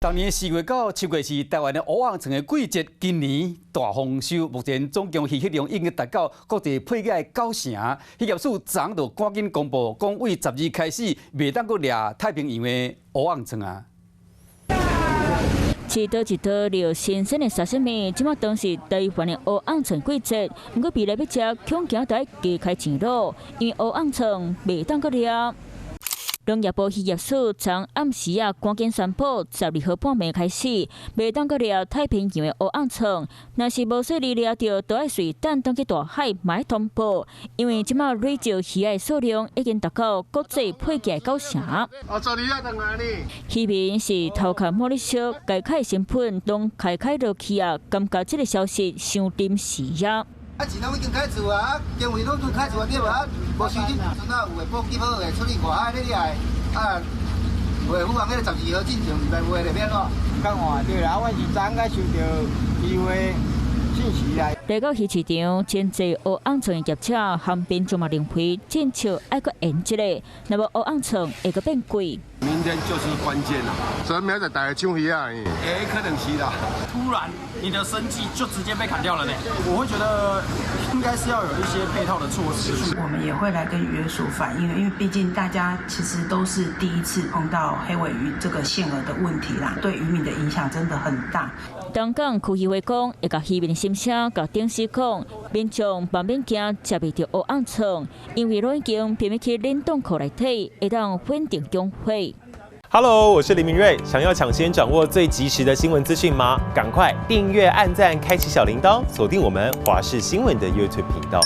逐年4月到7月是台灣的烏甕蟲的季節，今年大豐收，目前總共漁獲量已經達到國際配額的九成。漁業署昨就趕緊公布，講對12開始袂當閣掠太平洋的烏甕蟲啊。一刀一刀掠新鮮的沙西米，這馬當是台灣的烏甕蟲季節。毋過未來欲食，恐驚得加開錢囉，因為烏甕蟲袂當閣掠。農業部漁業署昨暗時啊，趕緊宣布，12號半暝開始，袂當閣掠太平洋的烏甕蟲。若是無細膩掠著，都愛隨等轉去大海，嘛愛通報。因為這馬累積魚仔數量已經達到國際配額的九成。哦，昨日啊，轉來呢。漁民是頭殼莫咧燒，該開成本攏開開落去啊，感覺這个消息傷臨時啊。啊，錢攏已經開厝啊，經費攏都開厝啊，對無啊？無收入，陣啊有的補給好，會出去外海咧，你愛啊，有的付往彼个12號進前，禮拜五的變怎？較換對啦，我是昨昏才收著漁會信息來。來到魚市場，真濟烏甕蟲的業者和民眾嘛認為，政策愛閣延一下，若無烏甕蟲會閣變貴。明天就是關鍵啦，所以明仔載大家搶魚啊！欸，可能是啦。突然，你的生計就直接被砍掉了呢。我會覺得應該是要有一些配套的措施。我們也會來跟漁業署反映，因為畢竟大家其實都是第一次碰到黑鮪魚這個限額的問題啦，對漁民的影響真的很大。東港區議會講，會共漁民心聲，共頂司講，民眾嘛免驚食袂著烏甕蟲，因為攏已經併欲去冷凍庫內底，會當穩定供貨。 Hello，我是林明瑞，想要搶先掌握最及時的新聞資訊嗎？趕快訂閱、按讚、開啟小鈴鐺，鎖定我們華視新聞的 YouTube 頻道。